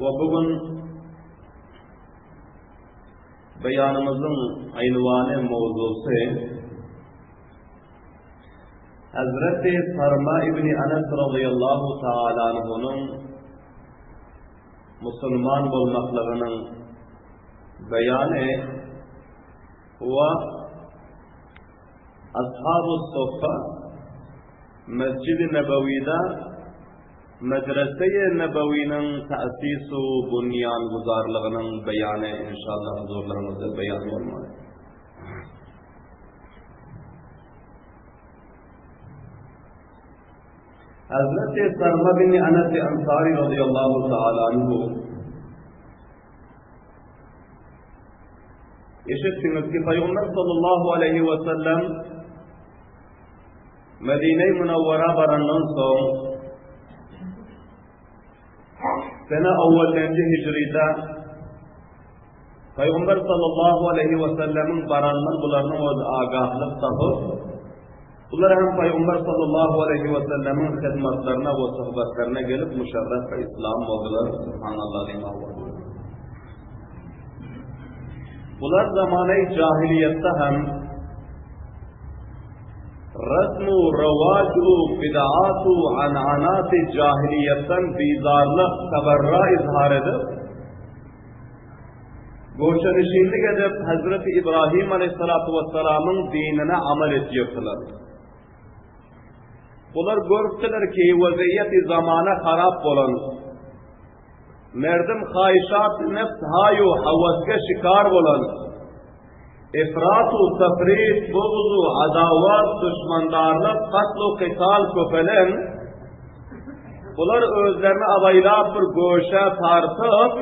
We bu gün beýanymyzyň ynwany mowzusy Hazreti Sarma ibni Anas radiyallahu taala anhunyň musulman bolmaklygynyň beýany we Ashab-u Suffa Mesjid-i Nebewide Medrese-i Nebewiniň täsis-u bunýanguzarlygynyň beýany inşallah huzurlaryňyzda beýan bolmaly. Hazreti Sarma bin Anas Ansari radıyallahu taala anhu Eşitdiňiz ki Peygamber sallallahu aleyhi ve sellem Medine-i Münevvera barandan soň sene awwallenji hijride Pygamber sallallahu aleýhi we sellemiň barandan bularynyň öz agahlyk tapyp, bular hem Pygamber sallallahu aleýhi we sellemiň hyzmatlaryna we sohbetlerine gelip müşerref we islam boldular. Subhanallah diýip boldular. Bular zamany jahiliýetde hem Resm-u rewaj-u bid'at-u an'anat-y jahiliýetden bizarlyk, tabarra izhar edip, goşanişinlik edip, Hezreti Ibrahim aleyhissalatu vesselamyň dinine amal etýärdiler. Bular görüpdiler ki, weziýeti zamana harap bolan, merdim haýyşat nefs haýu hawaske şikar bolan, Ifrat-u tafrit, bugz-u adawat, duşmandarlyk, katl-u kytal köpelen, bular özlerini abaýlap bir göşä tartyp,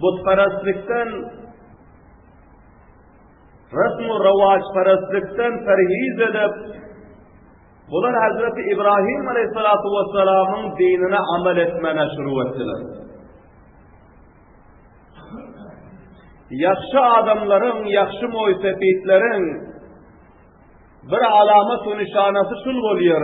butperestlikden, resm-u rowaçperestlikden perhiz edip, bular Hazreti Ibrahim aleyhissalatu vesselamyň dinine amal etmäne şuru etdiler. Ýagşy adamlaryň, ýagşy moýsepitleriň bir alamat we nyşanasy şul bolýar.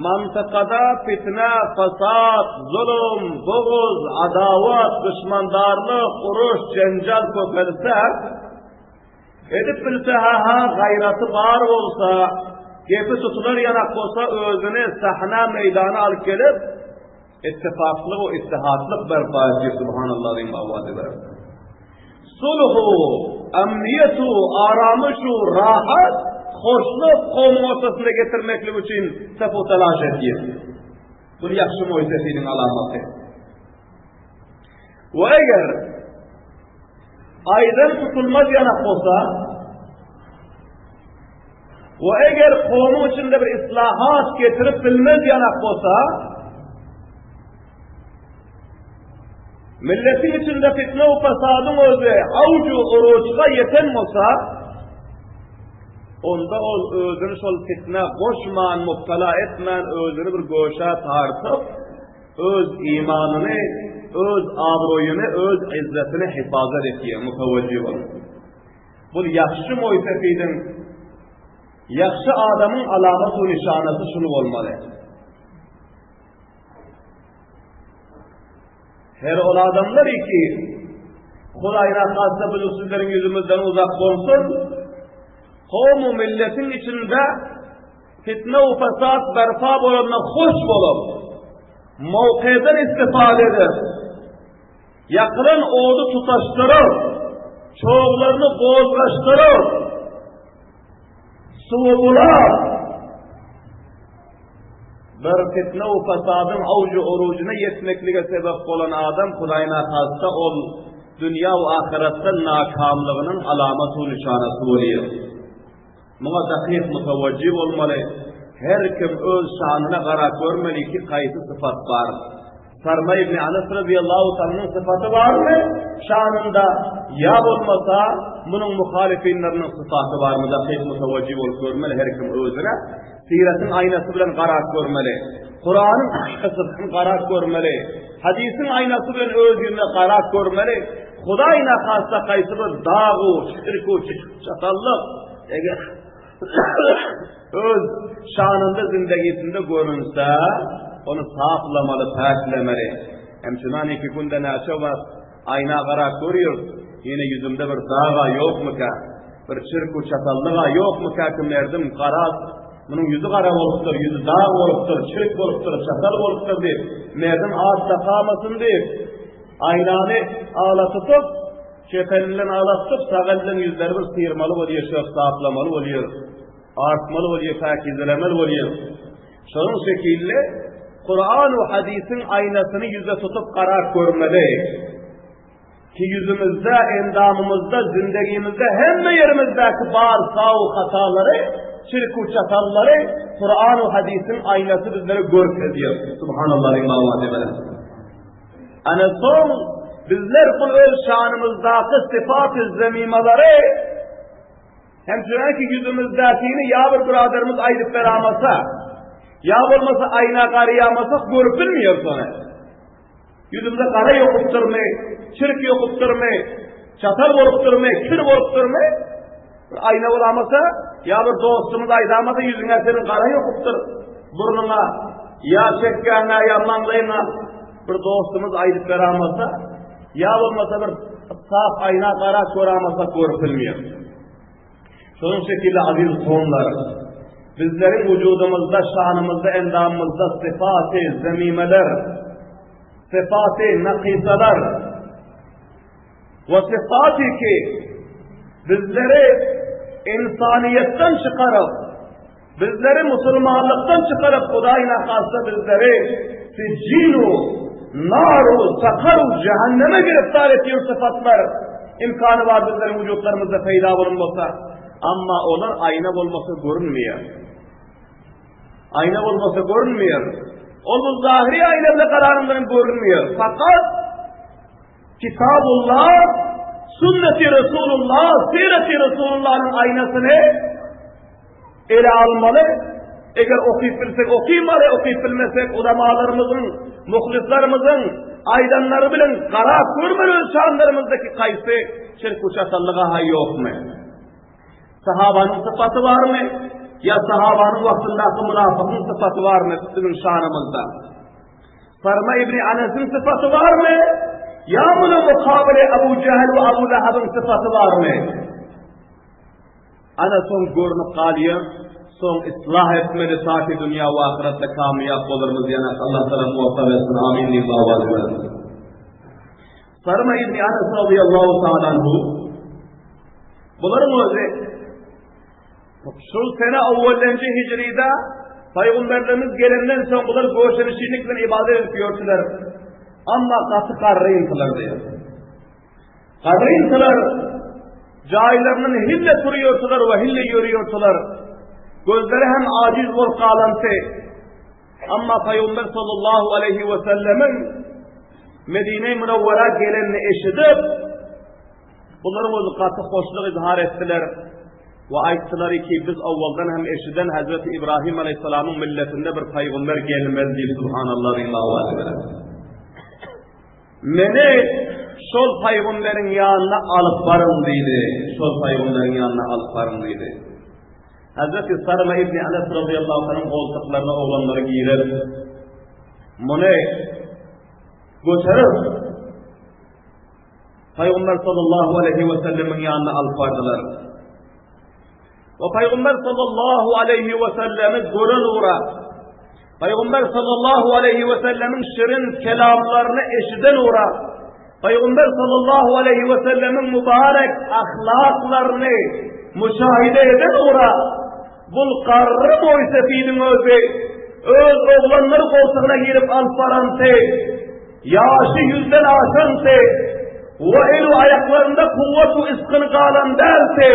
Mantykada fitne, fasat, zulum, buguz, adawat, duşmandarlyk, uruş, jenjal köpelse, edip bilse ha-ha gaýraty bar bolsa, gepi tutular ýanak bolsa özüni sahna meýdana alyp gelip, Ittifaklyk we ittihatlyk berpa etdi Subhanallah diýip owaz eder. Sulhu, emniýetu, aramyşu, rahat, hoşluk kowmuň ortasynda getirmeklik üçin sefu talaş edýär. Bu ýagşy moýsesiniň alamaty. We eger aýdan tutulmaz ýanak bolsa, We eger kowmuň içinde bir islahat getirip bilmez ýanak bolsa, milletiň içinde fitne we fasadyň özi awju uruçga ýeten bolsa, onda ol özüni şol fitne goşman, mubtala etmän, özüni bir göşä tartyp, öz imanyny, öz abroýuny, öz izzetini hifazat etýär, mutawajjih bolup. Bul ýagşy moýsefidiň, ýagşy adamyň alamat-u nyşanasy şul bolmaly. Her ol adamlar ki, Hudaýra hassa bu sizleriň ýüzümizden uzak bolsun, kowmu milletiň içinde fitne u fasat berpa bolanda hoş bolup, mowqeden istifade edip, Ýakylan ody tutaşdyryp, çoglaryny gozgaşdyryp, suwy bulap, bir fitne we fasadyň awjy-urujyna ýetmeklige sebäp bolan adam Hudaýnahasta ol dünýä we ahyretde nakamlygynyň alamat-u nyşanasy bolýar. Muňa dakyk mutawajjih bolmaly. Her kim öz şanyna garap görmeli ki, haýsy sypat bar. Sarma ibn Anas razyýallahu taalaның sypaty barmy şanynda ýa bolmasa munuň muhalyfinleriniň sypaty barmy dakyk mutawajjih bolup görmeli her kim özüne. Siretiň aýnasy bilen garap görmeli. Kuranyň aýnasy bilen garap görmeli. Hadisiň aýnasy bilen öz ýüzüne garap görmeli. Hudaý nahasta haýsy bir dagu, şirku, çatallyk eger öz şanynda zindegisinde görünse. Ony saplamaly, päklemeli. Hemçinan iki günde näçe wagt aýna garap görýäris, ýene ýüzümde bir dag-a ýokmyka, bir çirk-u çatallyg-a ýokmyka ki merdim garaz, munuň ýüzi gara bolupdyr, ýüzi dag bolupdyr, çirk bolupdyr, çatal bolupdyr diýip, merdim at dakamasyn diýip, aýnany ala tutup, çep eli bilen ala tutup, sag eli bilen ýüzleri bir syrmaly bolýar, şöp saplamaly bolýar, artmaly bolýar, päkizelemeli bolýar. Şonuň şekilli Kuran we hadysyň aýnasyny ýüze tutup garap görmeli. Ki ýüzümizde, endamymyzda, zindegimizde hemme ýerimizdäki bar saw hatalary, çirku çatallary Kuran we hadysyň aýnasy bizlere görkezýär. Subhanallah diýip bilen. Ana soň bizler bu öz şanymyzdaky sypaty zemimalary Hem çünki ýüzümizdäkini ýa bir byradarymyz aýdyp beramasa, ýa bolmasa aýna garaýamasak görüp bilmeýäris ony. Ýüzümize gara ýokupdyrmy, çirk ýokupdyrmy, çatal bolupdyrmy, kir bolupdyrmy? Bir aýna bolamasa, ýa bir dostumyz aýdamasa ýüzüňe seniň gara ýokupdyr, burnuňa, ýa çekgäňe, ýa maňlaýyňa bir dostumyz aýdyp beramasa, Ýa bolmasa bir sap aýna gara köramasa görüp bilmeýär. Şonuň şekilli aziz kowumlar, bizleriň wujudymyzda, şanymyzda, endamymyzda sypaty zemimeler, sypaty nakysalar we sypaty ki bizleri insaniýetden çykaryp, Bizleri musulmanlykdan çykaryp Hudaý nahasta bizleri sijjinu, naru, sakaru, jehenneme giriftar etýän sypatlar imkany bar bizleriň wujutlarymyzda peýda bolan bolsa, amma olar aýna bolmasa görünmeýär. Aýna bolmasa görünmeýär. Ol bu zahiri aýna bilen garanyňda görünmeýär. Fakat Kitabullah, sünneti Resulullah, sireti Resulullah'yň aýnasyny ele almaly. Eger okyp bilsek okymaly, okyp bilmesek ulamalarymyzyň, muhlislarymyzyň aýdanlary bilen garap görmeli öz şanlarymyzdaky kaýsy şirk-u çatallyga ha ýokmy? Sahabanyň sypaty barmy? Ýa sahabanyň wagtyndaky münafygyň sypaty barmy biziň şanymyzda? Sarma ibni Anesiň sypaty barmy? Ýa munuň mukabyly Abu Jähil we Abu Lahabyň sypaty barmy? Ana soň görnüp galýar, soň islah etmeli ta ki dünýä we ahyretde kamyýap bolarmyz ýene Allah taala muwaffak etsin. Amin diýip awaz beriň. Sarma ibni Anes radiyallahu ta'ala anhu bularyň özi Şol sene awwalenji hijride Pygamberlerimiz gelenden soň bular göçenişlik bilen ibadet edip ýördüler. Amma gaty garryntylar diýär. Garryntylar jaýlaryndan hille turýardylar we hille ýörýärdiler. Gözleri hem ajiz bolup galanty. Amma Pygamber sallallahu aleyhi we sellemiň Medine-i Münewwera gelenini eşidip, Bularyň özi gaty hoşluk izhar etdiler we aýtdylar ki, biz owaldan hem eşiden Hazreti Ibrahim aleyhissalamyň milletinde bir paýgamber gelmez diýip subhanallah diýip awaz beren. Meni şol paýgamberiň ýanyna alyp baryň diýdi. Şol paýgamberiň ýanyna alyp baryň diýdi. Hazreti Sarma ibn Anas radıyallahu anh'ın goltuklaryna oglanlary girip, muny göterip, Pygamber sallallahu aleýhi we sellemiň ýanyna alyp bardylar. We Pygamber sallallahu aleýhi we sellemi gören ugra, Pygamber sallallahu aleýhi we sellemiň şirin kelamlaryny eşiden ugra, Pygamber sallallahu aleýhi we sellemiň mübarek ahlaklaryny müşahide eden ugra, bul garry boýsepidiň özi öz oglanlary goltugyna girip alyp baran Ýaşy ýüzden aşandy we el-u aýaklarynda kuwwat-u ysgyn galan däldi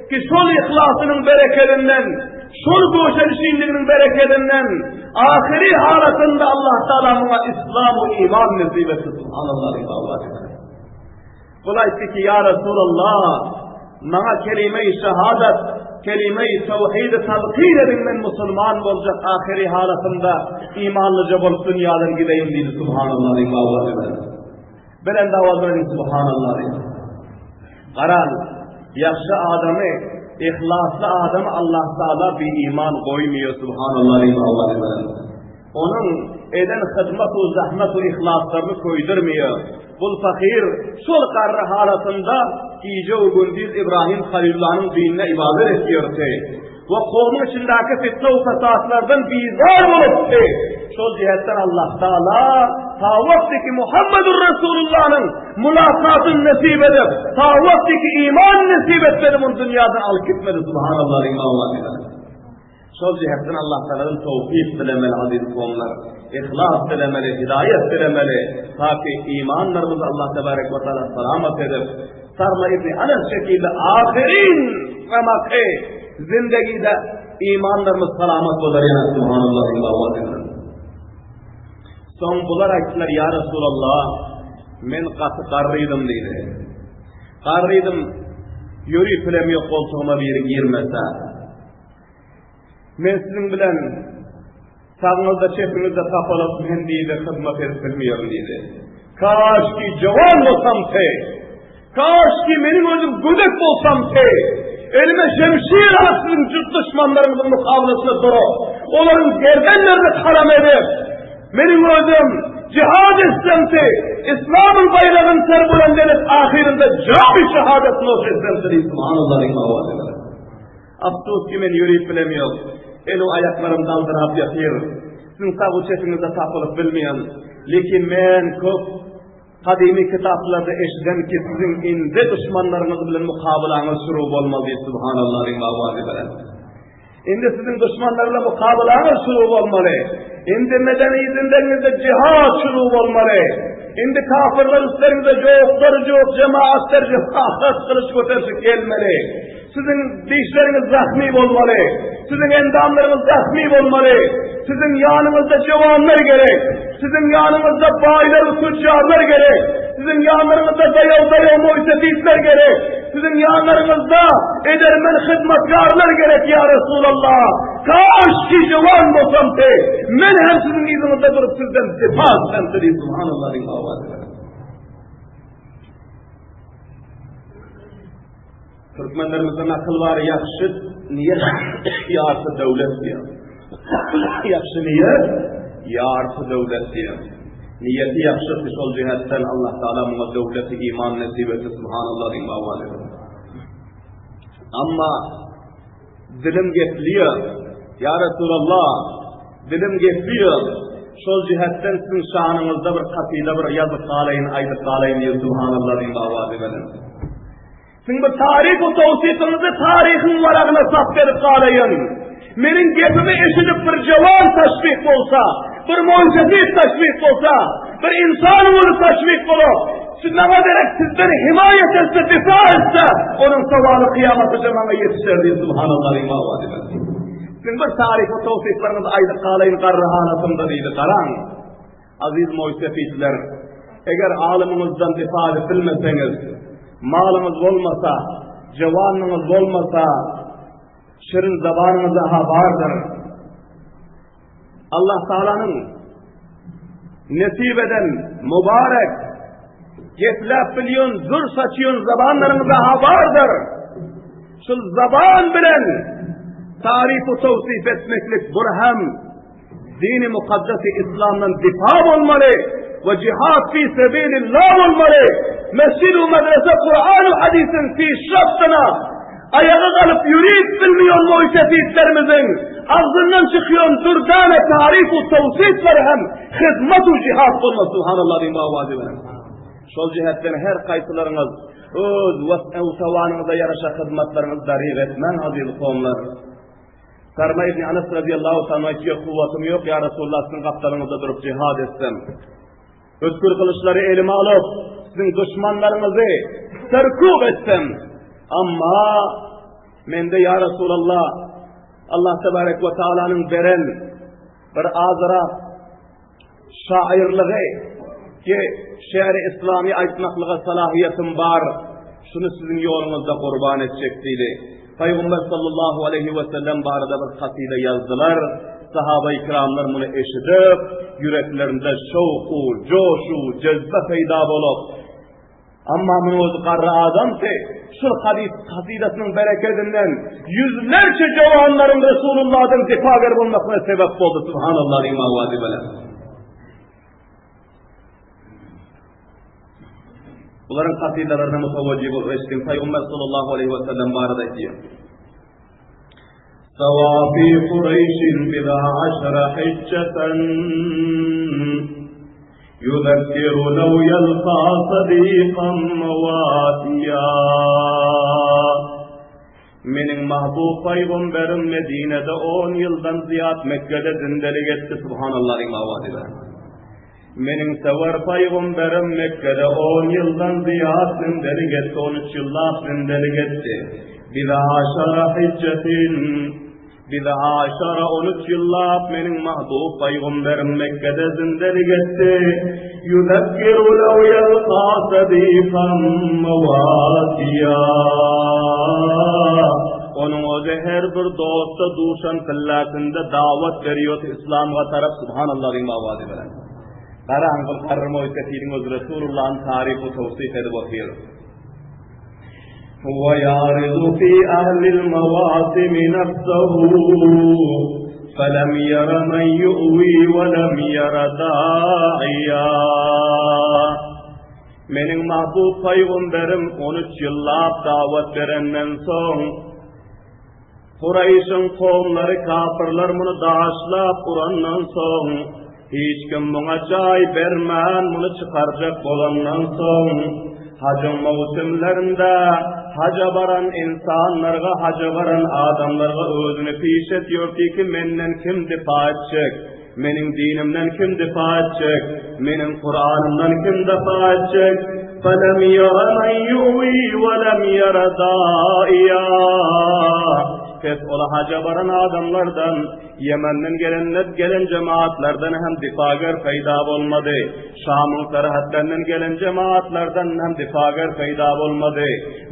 ki, şol yhlasynyň berekedinden, şol göşelişinliginiň berekedinden ahyry halatynda Allah Taala muňa islam we iman nesip etdi. Subhanallah. Bul aýtdy ki, Ýa Resulallah, maňa kelime-i şehadat, kelime-i tawhidi talkin ediň, men musulman boljak ahyry halatymda imanlyja bolup dünýadan gideýin diýdi. Subhanallah diýip awaz berdi. Belent awaz berdi Subhanallah diýip. Garan, ýagşy adamy, yhlasly adamy Allah Taala bi iman goýmaýar. Subhanallah diýip awaz berdi. Onuň. eden hyzmat-u zahmet-u yhlaslaryny köýdürmeýär. Bul pahyr şol garry halatynda gije-u gündiz Ibrahim Halylullanyň dinine ybadat etýärdi. We kowmuň içindäki fitne-u fesatlardan bizar bolupdy. Şol jihetden Allah Taala ta wagty ki Muhammedur Resulullanyň mulakatyny nesip edip, ta wagty ki iman nesip etmedi muny dünýadan alyp gitmedi. Subhanallah diýmek. Şol jihetden Allah Tagaladan towfyk dilemeli aziz kowumlar. Yhlas dilemeli, hidaýat dilemeli. Taki imanlarymyzy Allah Tebarek we Taala salamat edip, Sarma ibn Anas şekilde ahyrin ramaky zindegide imanlarymyz salamat bolar ýa Subhanallah diýmek. Soň bular aýtdylar, ýa Resulallah, men gaty garrydym diýdi. Garrydym, ýörüp bilem ýok goltugyma biri girmese. Men siziň bilen sagyňyzda çepiňizde tapylyp men diýdi hyzmat edip bilmeýärin diýdi. Kaşki jowan bolsamty. Kaşki meniň özüm gödek bolsamty. Elime şemşir alyp siziň jürt duşmanlaryňyzyň mukabylasyna durup, olaryň gerdenlerini karam edip, meniň özüm jihad etsemti, İslamyň baýragyny serbuland edip, ahyrynda jamy şehadet noş etsemti diýip, subhanallah diýip, Afsus ki men ýörüp bilemýok. El-u aýaklarym daldyrap ýatyr. Siziň sag-u çepiňizde tapylyp bilmeýän. Lekin men köp gadymy kitaplarda eşiden ki siziň indi duşmanlaryňyz bilen mukabalaňyz şuru bolmaly diýip subhanallah diýip owazy bilen. Indi siziň duşmanlar bilen mukabalaňyz şuru bolmaly. Indi medeni zindegiňizde jihad şuru bolmaly. Indi kafirler üstleriňize joklar jok jemaatlar jemaat gylyç göterişip gelmeli. Siziň dişleriňiz zahmy bolmaly. Siziň endamlaryňyz zahmy bolmaly. Siziň ýanyňyzda jowanlar gerek. Siziň ýanyňyzda baýlar we tüjjarlar gerek. Siziň ýanlaryňyzda daýaw-daýaw moýsefitler gerek. Siziň ýanlaryňyzda edermen hyzmatkarlar gerek ýa Resulallah. Kaş ki jowan bolsam te, men hem siziň yzyňyzda durup sizden difa etsem diýip subhanallah diýip owaz berdi. Türkmenlerimizde nakyl bar, ýagşy niýet ýarty döwlet diýen. Ýagşy niýet ýarty döwlet diýen. Niýeti ýagşy şol jihetden Allah Taala muňa döwleti iman nesip etdi subhanallah diýip owaz edin. Amma dilim gepliýär. Ýa Resulallah, dilim gepliýär. Şol jihetden siziň şanyňyzda bir kasyda bir ýazyp galaýyn, aýdyp galaýyn diýip subhanallah diýip owaz edin. Siziň bu taryh-u towsykyňyzy taryhyň waragyna sap berip galaýyn. Meniň gepimi eşidip bir jowan taşwik bolsa, bir moýsefit taşwik bolsa, bir ynsan ogly taşwik bolup, siz maňa derek sizden himaýat etse, difa etse, onuň sowaby kyýamataça maňa ýetişer diýip subhanallah diýip owaz edin. Siziň bir taryh-u towsyklaryňyzy aýdyp galaýyn garry halatymda diýdi. Garaň. Aziz moýsefitler, eger alymyňyzdan difa edip bilmeseňiz, malyňyz bolmasa, jowanyňyz bolmasa, şirin zabanyňyz ha bardyr. Allah Taalanyň nesip eden mübarek gepläp bilýän, zür saçýan zabanlaryňyz ha bardyr. Şul zaban bilen taryf-u tawsif etmeklik bir hem Dini mukaddesi islamdan difa bolmaly we jihad fi sebilillah bolmaly. Mesjid we medrese Kur'an we hadisin pişraftyna aýaga galyp ýörüp bilmeýän moýsefitlerimiziň agzyndan çykýan dürdäne taryf we tawsifler hem hyzmat we jihad bolmaly subhanallah diýip owazy bilen. Şol jihetden her gaýsylaryňyz öz was'u tawanyňyza ýaraşa hyzmatlaryňyzy daryg etmäň aziz kowumlar. Sarma ibn Anas radiyallahu ta'ala aýtýar, kuwwatym ýok, ýa Resulullah, siziň gapdalyňyzda durup jihad etsem. Ötgür gylyçlary elime alyp, siziň duşmanlaryňyzy serkub etsem. Amma mende ýa Resulullah, Allah tebarek we taalanyň beren bir azyrak Şaýyrlygy ki şäri islamy aýtmaklyga salahyýetym bar, şuny siziň ýoluňyzda gurban etjek diýdi. Pygamber sallallahu aleýhi we sellem barada bir kasyda ýazdylar. Sahaba-i kiramlar muny eşidip, ýüreklerinde şowku, joşu, jezbe peýda bolup, Amma munuň özi garry adamdy. Şul hadys kasydasynyň berekedinden ýüzlerçe jowanlaryň Resulullahdan difager bolmasyna sebäp boldy. Subhanallah diýip owazy bilen. Bularyň kasydalaryna mutawajjih bolup eşidiň, Pygamber sallallahu aleýhi we sellem barada aýdýar. Sawafi Kureýşin bida aşra hijjeten Yuzekkiru lew ýelka sadikan mawatiýa Meniň mahbub pygamberim Medinede on ýyldan zyýat Mekgede zindelik etdi Subhanallah diýip awazy beren. Meniň söwer pygamberim Mekgede on ýyldan zyýat zindelik etdi, on üç ýyllap zindelik etdi. Biza aşara hijjetin, biza aşara on üç ýyllap meniň mahbub pygamberim Mekgede zindelik etdi. Ýuzekkiru lew ýelka sadikan mawatiýa. Onuň özi her bir dosta duşan pillasynda dawat berýordy Yslamga tarap Subhanallah diýip owazy bilen. Garaň bul garry moýsefiliň özi Resulullahny taryp we towsyf edip otyr. Huwa ýaridu fi ahlil mawasimi nafsahu falam ýara men ýuwi we lam ýara da'iýa. Meniň mahbub pygamberim 13 ýyllap dawat berenden soň Kuraýşyň kowumlary kapyrlar muny daşlap urandan soň, hiç kim muňa jaý bermän muny çykarjak bolandan soň, hajyň möwsümlerinde haja baran ynsanlarga, haja baran adamlarga özüni piş etýordi ki, menden kim dipa etjek? Meniň dinimden kim dipa etjek? Meniň Kuranymdan kim dipa etjek? Felem ýara men ýuwi we lem ýara daiýa. Pes ola haja baran adamlardan, Ýemenden gelenler gelen jemaatlardan hem dipager peýda bolmady. Şamyň serhetlerinden gelen jemaatlardan hem dipager peýda bolmady.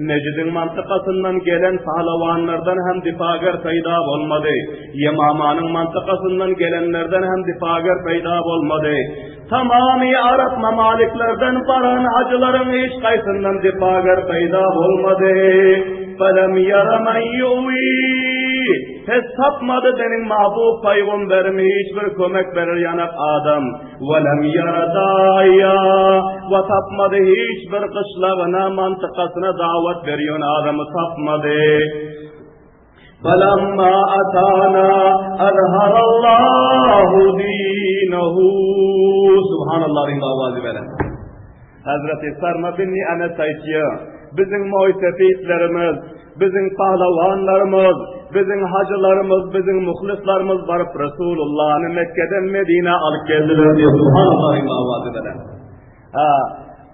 Nejdiň mantykasyndan gelen pahlawanlardan hem dipager peýda bolmady. Ýemamanyň mantykasyndan gelenlerden hem dipager peýda bolmady. Tamamy arap mamaliklerden baran hajylaryň hiç haýsyndan dipager peýda bolmady. Felem ýara men ýuwi. Pes tapmady meniň mahbub pygamberim hiç bir kömek berer ýanak adam. Welem ýara daýa. We tapmady hiç bir gyşlagyna, mantykasyna dawat berýän adamy tapmady. Falamma atana azharallahu dinahu. Subhanallah diýip awazy beren. Hazreti Sarma bin Enes aýtýar, biziň moýsefitlerimiz, biziň pahlawanlarymyz, biziň hajylarymyz, biziň muhlislarymyz baryp Resulullahny Mekgeden Medinä alyp geldiler diýip, subhanallah diýip awazy beren. Ha,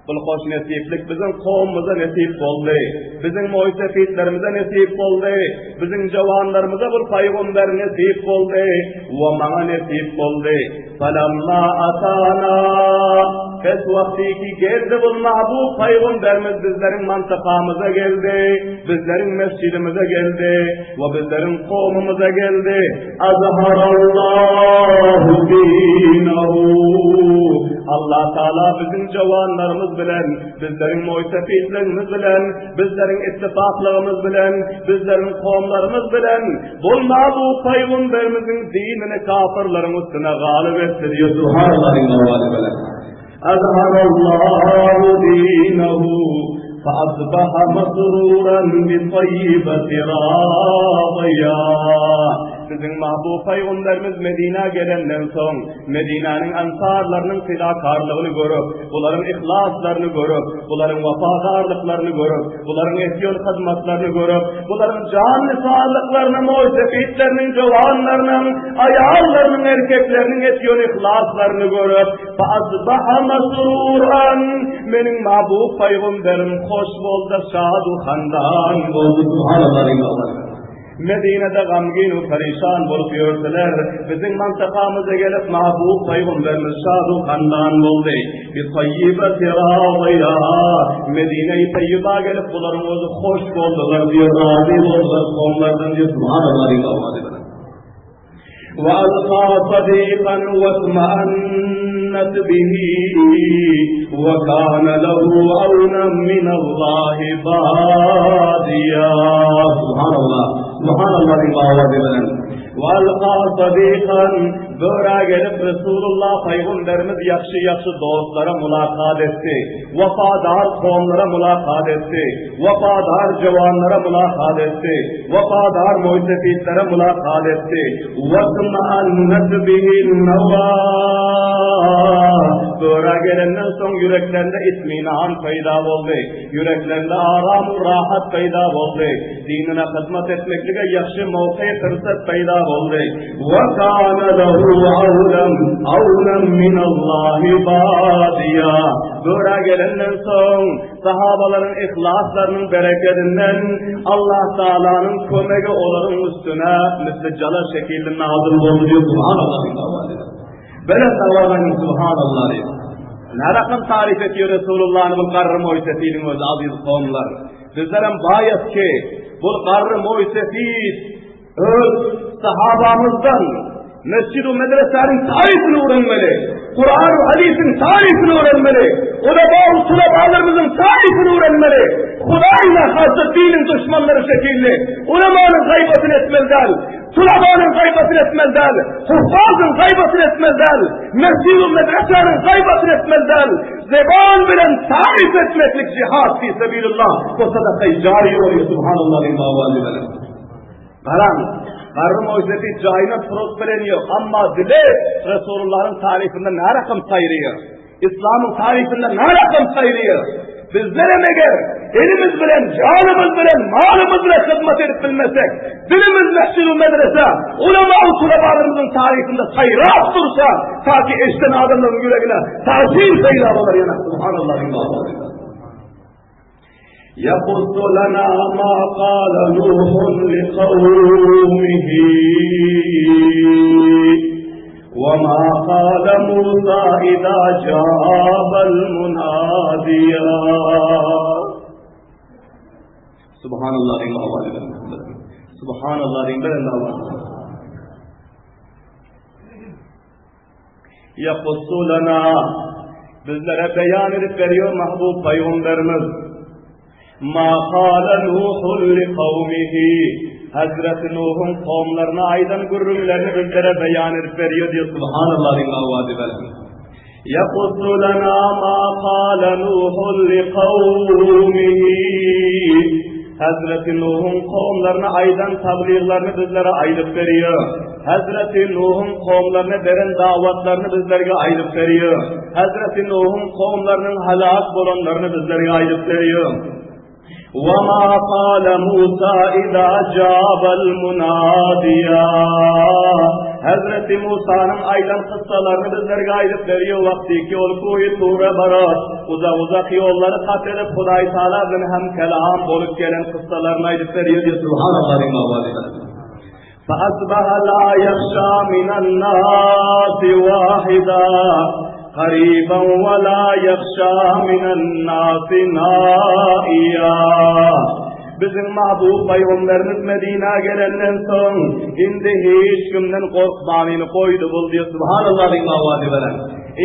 bul hoşnesiplik biziň kowumymyza nesip boldy. Biziň moýsefitlerimize nesip boldy. Biziň jawanlarymyza bul paýgamber nesip boldy. We maňa nesip boldy. Falamma atana Pes wagty ki geldi bul mahbub paýgamberimiz bizleriň mantakamyza geldi, bizleriň mesjidimize geldi we bizleriň kowumymyza geldi. Azharallahu dinahu. Allah Taala biziň jawanlarymyz bilen, bizleriň moýsefitligimiz bilen, bizleriň ittifaklygymyz bilen, bizleriň kowumlarymyz bilen bolma bu paýgamberimiziň dinini kafirleriň üstüne galyp etdi diýip subhanallah diýip Azharallahu dinahu fa asbaha masruran bi tayyibati radiya. Biziň mahbub pygamberimiz Medinä gelenden soň, Medinäniň ensarlarynyň fidakarlygyny görüp, bularyň yhlaslaryny görüp, bularyň wepadarlyklaryny görüp, bularyň etýän hyzmatlaryny görüp, bularyň jan nisarlyklaryny, moýsefitleriniň, jowanlarynyň, aýallarynyň, erkekleriniň etýän yhlaslaryny görüp, Fa-asbaha masruran, meniň mahbub pygamberim hoş boldy, şad-u handan boldy. Subhanallah. Medinede gamgyn we perişan bolup ýördüler. Biziň mantakamyza gelip mahbub pygamberimiz şad-u handan boldy. Bi tayyibati radyya. Medine-i tayyiba gelip bularyň özi hoş boldular diýip razy boldular onlardan diýip subhanallah diýip. وألقى صديقا واطمأنت به وكان له عونا من الله باديا سبحان الله سبحان الله وألقى صديقا. Böra gelip Resulullah Pygamberimiz ýagşy-ýagşy dostlara mulakat etdi. Wepadar kowumlara mulakat etdi. Wepadar jowanlara mulakat etdi. Wepadar moýsefitlere mulakat etdi. Watma'annat bihi nawa. Böra gelenden soň ýüreklerinde itminan peýda boldy. Ýüreklerinde aram-u rahat peýda boldy. Dinine hyzmat etmeklige ýagşy mowky, pyrsat peýda boldy. Wa kana lahu awlan, awlan minallahi badiýa. Böra gelenden soň, sahabalaryň yhlaslarynyň berekedinden Allah Taalanyň kömegi olaryň üstüne misli jala şekilli nazyl boldy diýip, Subhanallah diýip. Belent owaz aýdyň Subhanallah diýip. Närakam taryf etýär Resulullahny bu garry moýsefiliň özi aziz kowumlar. Bizlerem baýas ki, bu garry moýsefil öz sahabamyzdan mesjid-u medresäniň taryfyny öwrenmeli. Kur'an we hadisiň taryfyny öwrenmeli. Ulama we tulabalarymyzyň taryfyny öwrenmeli. Hudaýla hassa diniň duşmanlary şekilli ulamanyň gaýbatyny etmeli däl. Tulabanyň gaýbatyny etmeli däl, huffazyň gaýbatyny etmeli däl, mesjid-u medresäniň gaýbatyny etmeli däl, zeban bilen taryf etmeklik jihad fi sebilillah we sadaka-i jariýe bolýar, subhanallah diýip owaz beren. Garaň, garry moýsefit jaýyna turup bilen ýok, amma dili Resulullahyň taryfynda närakam saýraýar. Islamyň taryhynda närakam saýlaýar. Bizlerem eger elimiz bilen, janymyz bilen, malymyz bilen hyzmat edip bilmesek, dilimiz mesjid-u medrese, ulama u tulabalarymyzyň taryhynda saýrap dursa, ta ki eşden adamlaryň ýüregine täsir peýda bolar ýene. Subhanallah. Yaqussu lana ma qala Nuhun liqawmihi wa ma qala Musa idha jabal munadiya. Subhanallah diýiň owaz edin. Subhanallah diýiň belent owaz. Ýakussu lana, bizlere beýan edip berýär mahbub pygamberimiz. Ma kala Nuhun li kawmihi, Hazreti Nuhuň kowumlaryna aýdan gürrüňlerini bizlere beýan edip berýär diýip subhanallah diýiň awazy bilen. Ýakussu lana ma kala Nuhun li kawmihi. Hazreti Nuhuň kowumlaryna aýdan tabliglaryny bizlere aýdyp berýär. Hazreti Nuhuň kowumlaryna beren dawatlaryny bizlerge aýdyp berýär. Hazreti Nuhuň kowumlarynyň halak bolanlaryny bizlerge aýdyp berýär. Wa ma qala Musa iza jabal munadiya. Hazreti Musanyň aýdan kyssalaryny bizlerge aýdyp berýär wagty ki ol kuýy Tura barar. Uzak-uzak ýollary kat edip Hudaý Taala bilen hem kelam bolup gelen kyssalaryny aýdyp berýär. Subhanallah diýip فأصبح لا يخشى من الناس واحدا قريبا ولا يخشى من الناس نائيا Biziň mahbub pygamberimiz Medinä gelenden soň indi hiç kimden gorkmanyny goýdy bul diýip subhanallah diýip owazy beren.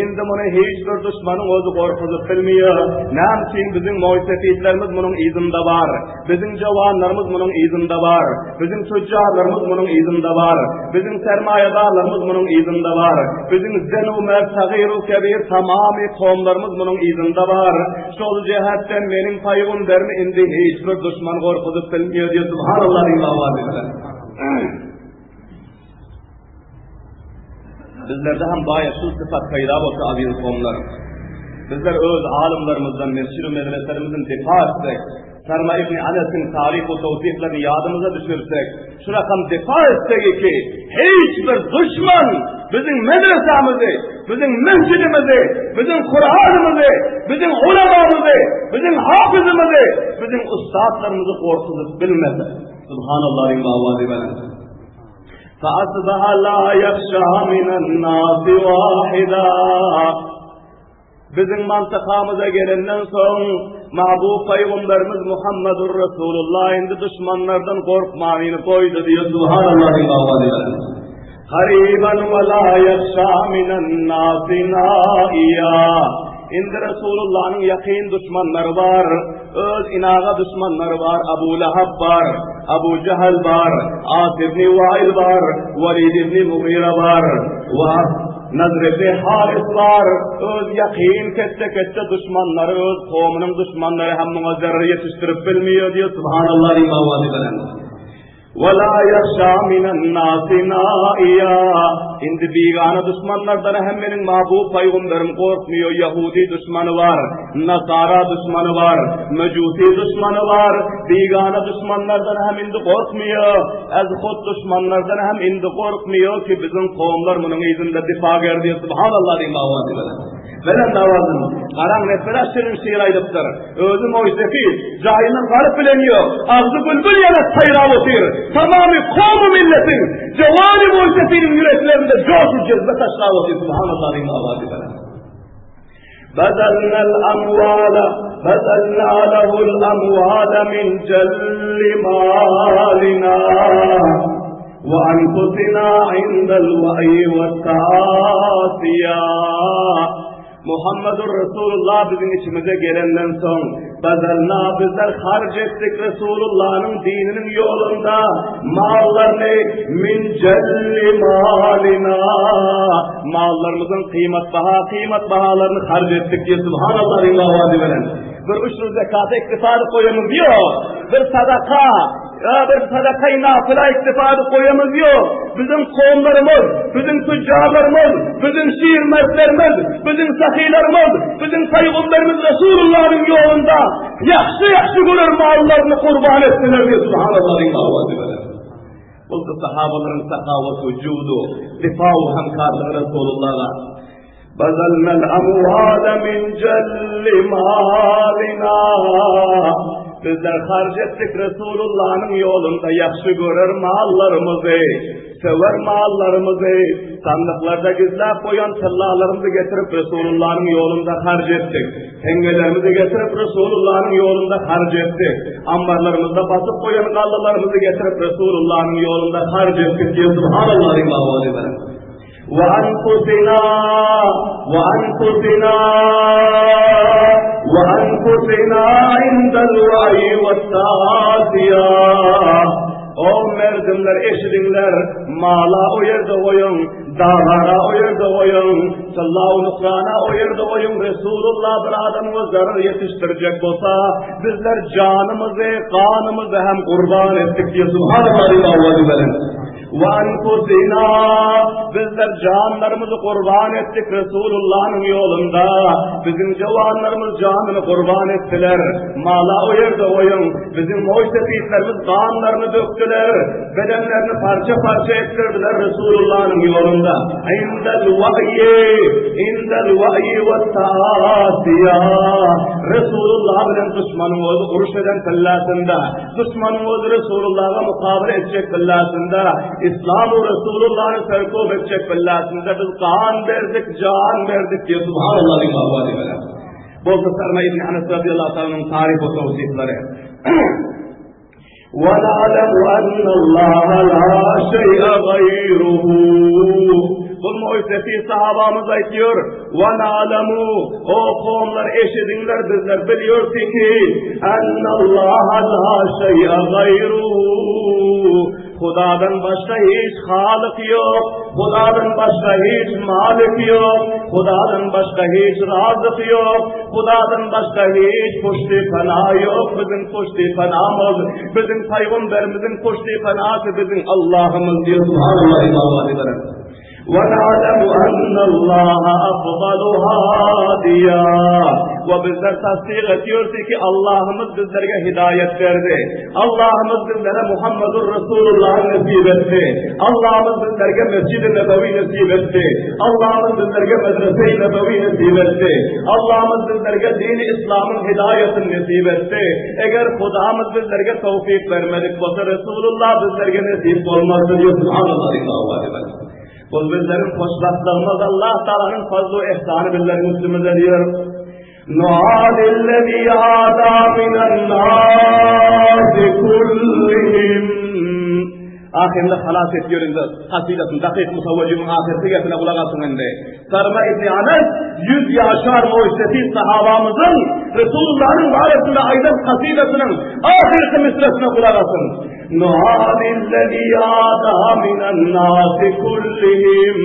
Indi muny hiç bir duşmanyň özi gorkuzyp bilmeýär. Näme üçin biziň moýsefitlerimiz munuň yzynda bar. Biziň jowanlarymyz munuň yzynda bar. Biziň tüjjarlarymyz munuň yzynda bar. Biziň sermaýadarlarymyz munuň yzynda bar. Biziň zen-u-merd, sagyr-u-kebir tamamy kowumlarymyz munuň yzynda bar. Şol jähetden meniň pygamberimi indi hiç bir duşman gorkuzyp bilmeýär diýip, subhanallah diýip owaz ediler. Bizlerde hem baýa şu sypat peýda bolsa aziz kowumlar. Bizler öz alymlarymyzdan mesjid-u medreselerimizden difa etsek, Sarma ibn Anesiň taryh we towsyklaryny ýadymyza düşürsek, şu rakam difa etsek ki, hiç bir duşman biziň medresämizi, biziň mesjidimizi, biziň Kur'anymyzy, biziň ulamamyzy, biziň hafyzymyzy, biziň ussatlarymyzy gorkuzyp bilmez. Subhanallah diýip owazy belent. فأصبح لا يخشى من الناس واحدا Biziň mantakamyza gelenden soň mahbub pygamberimiz Muhammedur Resulullah indi duşmanlardan gorkmanyny goýdy diýip subhanallah diýip owazy belent. Gariban we la ýahşa minen nasi naiýa. Indi Resulullanyň ýakyn duşmanlary bar, öz inaga duşmanlary bar, Abu Lahab bar. Abu Jahal bar, As ibn Wail bar, Walid ibn Mughira bar, wa Nazr ibn Haris bar. Öz ýakyn ketde-ketde duşmanlary, öz kowumynyň duşmanlary hem muňa zerre ýetişdirip bilmiýär diýip, subhanallah diýip awazy bilen. Wala ýahşa minen nasi naiýa. Indi bigana duşmanlardan hem meniň mahbub paýgamberim gorkmaýar. Ýahudi duşmany bar, nasara duşmany bar, mejusi duşmany bar. Bigana duşmanlardan hem indi gorkmaýar. Ez hut duşmanlardan hem indi gorkmaýar ki biziň kowumlar munuň yzynda difa gerdi. Subhanallah diýip awazy bilen. Belent awazyn. Garaň nepbela şirin şyr aýdypdyr. Özi moýsefit, jaýyndan garyp bilen ýok. Agzy bülbül ýaly saýrap otyr. Tamamy kowmy milletiň, jowany moýsefiniň ýüreklerinde joş-u jezbe taşlap otyr. Subhanallah diýiň awazy belent. Bezelnel amwala, bezelna lehul amwala min jelli malina. Wa anfusina indel wa'yi we ta'asiya. Muhammedur Resulullah biziň içimize gelenden soň, bazalna bizler harç etdik Resulullahnyň dininiň ýolunda mallaryny min jelli malina mallarymyzyň kıymat baha kıymat bahalaryny harç etdik diýip subhanallah diýip awazy bilen. Bir uşur zekata iktifa edip goýamyz ýok. Bir sadaka Ýa bir sadakaýy nafyla iktifa edip goýamyz ýok. Biziň kowumlarymyz, biziň tüjjarlarymyz, biziň şir mertlerimiz, biziň sahylarymyz, biziň paýgamberimiz Resulullahnyň ýolunda ýagşy-ýagşy görer mallaryny gurban etdiler diýip subhanallah diýip awazy bilen. Bolsa sahabalaryň sahawaty, judu, difa we hamkarlygy Resulullaha. Bazalnal amwala min jelli malina. Bizler harç etdik Resulullahnyň ýolunda ýagşy görer mallarymyzy, söwer mallarymyzy, sandyklarda gizläp goýan tyllalarymyzy getirip Resulullahnyň ýolunda harç etdik. Teňňelerimizi getirip Resulullahnyň ýolunda harç etdik. Ambarlarymyzda basyp goýan gallalarymyzy getirip Resulullahnyň ýolunda harç etdik diýip subhanallah diýip awazy beren. وأنفسنا وأنفسنا وأنفسنا عند الوعي والتعاسية O merdimler eşidinler, mala o ýerde goýuň, dagara o ýerde goýuň, sallahu nukrana o ýerde goýuň, Resulullah bir adamyňa zarar ýetişdirjek bolsa, bizler janymyzy, ganymyzy hem gurban etdik diýip subhanallah diýip awazy beren. Wa anfusina bizler janlarymyzy gurban etdik Resulullahnyň ýolunda. Biziň jawanlarymyz janyny gurban etdiler. Mala o ýerde goýuň. Biziň moýsefitlerimiz ganlaryny dökdüler. Bedenlerini parça-parça etdirdiler Resulullahnyň ýolunda. Indel wahyi, indel wahyi we taasiya. Resulullah bilen duşmanyň özi uruş eden pillasynda. Duşmanyň özi Resulullaha mukabele etjek billasynda, Islam we Resulullahny serkop etjek billasynda biz gan berdik, jan berdik diýip subhanallah diýip awazy bilen. Bolsa Sarma ibn Anas radiyallahu ta'alanyň taryh we tawsifleri. وَنَعْلَمُ أَنَّ اللَّهَ لَا شَيْءَ غَيْرُهُ Bu muhyseti sahabamyz aýtýar, Wa na'lamu, o kowumlar eşidiňler bizler bilýärdi ki, ennallaha la şeý'e gaýruhu. Hudadan başga hiç halyk ýok, Hudadan başga hiç malik ýok, Hudadan başga hiç razyk ýok, Hudadan başga hiç puşty pena ýok, biziň puşty penamyz, biziň paýgamberimiziň puşty penasy biziň Allahymyz diýip subhanallah ibadat وَنَعْلَمُ أَنَّ اللّٰهَ أَفْضَلُ هَادِيًا We bizler tasdyk ediyoruz ki Allah'ımız bizlerge hidayet verdi. Allah'ımız bizlere Muhammedur Resulullah nasip etti. Allah'ımız bizlerge Mescid-i Nebevi nasip etti. Allah'ımız bizlerge Medrese-i Nebevi nasip etti. Allah'ımız bizlerge dini İslam'ın hidayetini nasip etti. Eger Hudamız bizlerge tevfik vermedik bolsa Resulullah bizlerge nesip bolmazdy diýip subhanallah diýip awazy berdi. Bu bizleriň hoşbagtlygymyz Allah Taalanyň fazly ihsany bizleriň üstümize diýer. Nuadillezî âdâ minen nâsi kullihim. Ahyrynda halas etýär indi kasydasyny dakyk mutawwejimiň ahyrky gepine gulak asyň indi. Sarma ibni Anas 100 ýaşar moýsefit sahabamyzyň Resulullanyň barasynda aýdan kasydasynyň ahyrky misresine gulak asyň. Nuadillezi ada minan nasi kullihim.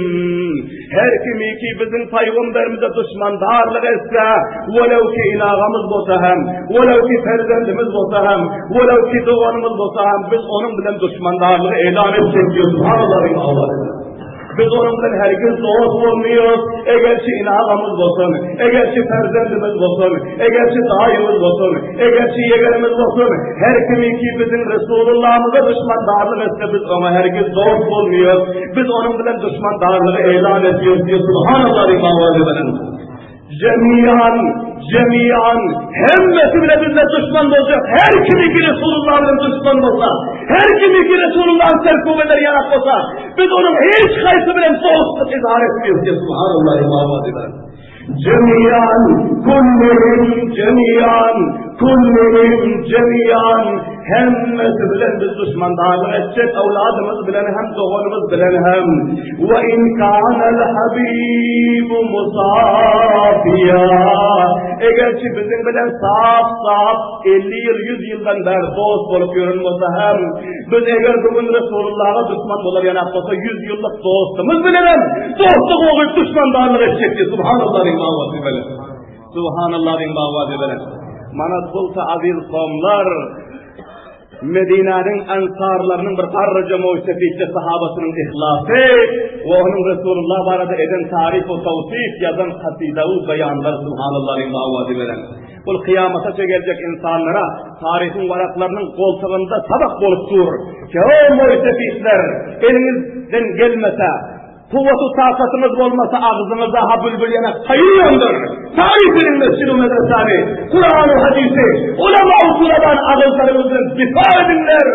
Her kimi ki biziň paýgamberimize duşmandarlyk etse, welew ki inagamyz bolsa hem, welew ki perzendimiz bolsa hem, welew ki doganymyz bolsa hem, biz onuň bilen duşmandarlygy elan etjek diýip, subhanallahyň owazy. Biz onuň bilen hergiz dost bolmaýarys, egerçi inagamyz bolsun, egerçi perzendimiz bolsun, egerçi daýymyz bolsun, egerçi ýegenimiz bolsun, her kimi ki biziň Resulullahymyza duşmandarlyk etse, biz oňa hergiz dost bolmaýarys. Biz onuň bilen duşmandarlygy elan edýäris diýip, subhanallah diýip owazy bilen. Jemian, jemian, hemmesi bile bizle duşman boljak, her kimi ki Resulullah bilen duşman bolsa, her kimi ki Resulullah'ın serkub eder yanak bolsa, biz onun hiç haýsy bilen dostluk izhar etmiyoruz diýip, subhanallah diýip owazy bilen. Jemian, kullihim jemian, kullihim jemian, hemmesi bilen biz duşmandarlyk etjek, awladymyz bilen hem, doganymyz bilen hem. Ve in kanel habibu musafiya. Egerçi biziň bilen sap-sap 50 ýyl, 100 ýyldan bäri dost bolup ýören bolsa hem, biz eger bu gün Resulullaha duşman bolar ýanak bolsa 100 ýyllyk dostumyz bilen hem dostluk goýup duşmandarlyk etjek diýip, subhanallah diýip owazy bilen. Subhanallah diýip owazy bilen. Mana bolsa aziz kowumlar, Medinäniň ensarlarynyň bir garryja moýsefitçe sahabasynyň yhlasy we onuň Resulullah barada eden taryf we tawsyf ýazan kasydawy beýanlary subhanallah diýip owazy bilen. Bul kyýamataça geljek ynsanlara taryhyň waraklarynyň goltugynda sabak bolup dur. Ki o moýsefitler eliňizden gelmese, Kuwwat-u takatyňyz bolmasa agzyňyzda ha bülbül ýene taýyndyr. Taryf ediň mesjid-u medresani, Kur'an-u hadisi, ulama-u tulabany agyzlaryňyz bilen difa ediňler.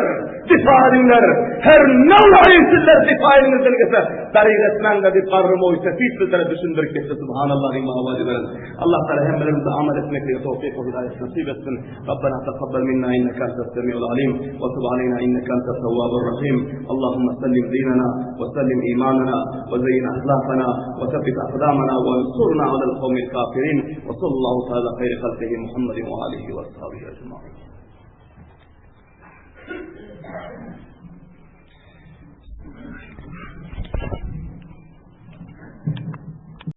Difa ediňler. Her nowai sizler difa eliňizden gelse, daryg etmäňler diýip garry moýsefit bizlere düşündirip geçdi. Subhanallah diýip owazy beren. Allah Taala hemmelerimize amal etmeklige towfyk we hidaýet nasip etsin. Rabbena takabbal minna inneke entes semiul alim we tub aleyna inneke entes tewwabur rahim. Allahumma sellim dinana we sellim imanana we zeýin ahlakana we sebbit akdamana we ansurna alel kawmil kafirin. We sallallahu taala hayri halkihi Muhammedin we alihi we ashabihi ecmaîn.